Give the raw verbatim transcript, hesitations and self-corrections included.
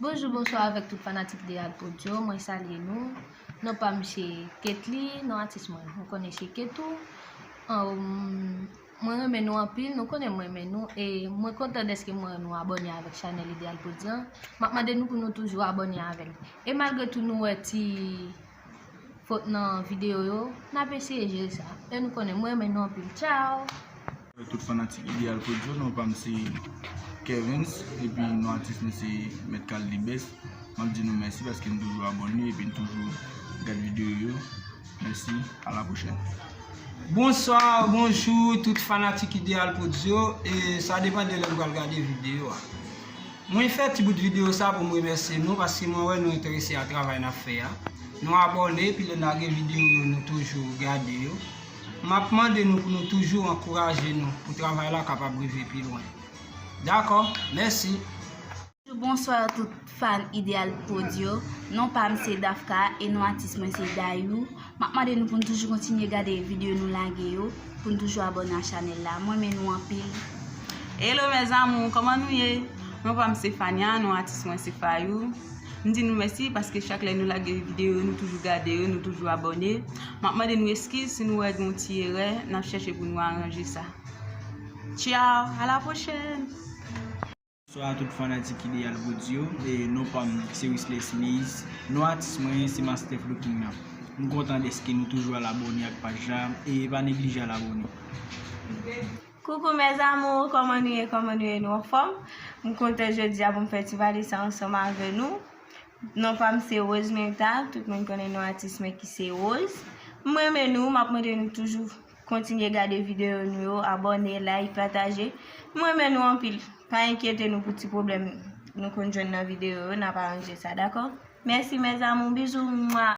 Bonjou, bonswa avèk tout fanatik Ideal Prod yo. Mwen salye nou. Non pa m se Ketly, non atis mwen, nou konnen se Ketou. Ahn, mwen renmen nou anpil, nou konnen mwen renmen nou, e mwen kontan dèske m wè nou abòne avèk chanèl Ideal Prod yo. M ap mande nou pou nou toujou abòne avè l. E malgre tou nou wè ti fot nan videyo yo, n ap eseye jere sa. E nou konnen mwen renmen nou anpil. Tchao! Tout fanatik Ideal Prod yo, non pa m se Kevens, epi non atis mwen se Mèt Kaldi Best. M ap di nou mèsi paske n toujou abòne epi n toujou gad videyo yo. Mèsi, a la pwochèn. Bonswa, bonjou, tout fanatik Ideal Prod yo. E sa depann de lè nou pral gade videyo a. Mwen fè ti bout videyo sa pou m remèsye nou, paske mwen wè nou enterese a travay n ap fè a. Nou abòne, epi lè n lage videyo yo, nou toujou gade yo. M ap mande nou pou nou toujou ankouraje nou, pou travay la kapab rive pi lwen. Dakò, mèsi. Bonswa tout fan Ideal Prod yo. Non pa m se Dafka e non atis mwen se Dayou. M ap mande nou pou n toujou kontinye gade videyo nou lage yo, pou n toujou abòne a chanèl la. Mwen renmen nou anpil. Hello mes amours, kòman nou ye? Non pa m se Fania, non atis mwen se Fayou. M di nou mèsi paske chak lè nou lage videyo, nou toujou gade yo, nou toujou abòne. M ap mande nou eskiz si nou wè gen yon ti erè, n ap chèche pou nou aranje sa. Tchao, a la pwochèn! Bonswa tout fanatik Ideal Prod yo. E non pa m se Wesley Smith. Non atis mwen se Master Flocking nan. M kontan dèske nou toujou al abòne ak paj la. E pa neglije al abòne. Coucou mes amours, kòman nou ye, kòman nou ye, nou anfòm? M kontan jodi a pou m fè ti pale sa ansanm avè nou. Non pa m se Rose Myrtha, tout moun konnen non atis mwen ki se Rose. M renmen nou, m ap mande nou toujou kontinye gade videyo nou yo, abòne, like, pataje. M renmen nou anpil. Pa enkyete nou pou ti pwoblèm nou konn jwenn nan videyo yo, n ap aranje sa, dakò? Mèsi mes amours, bizou, mwa.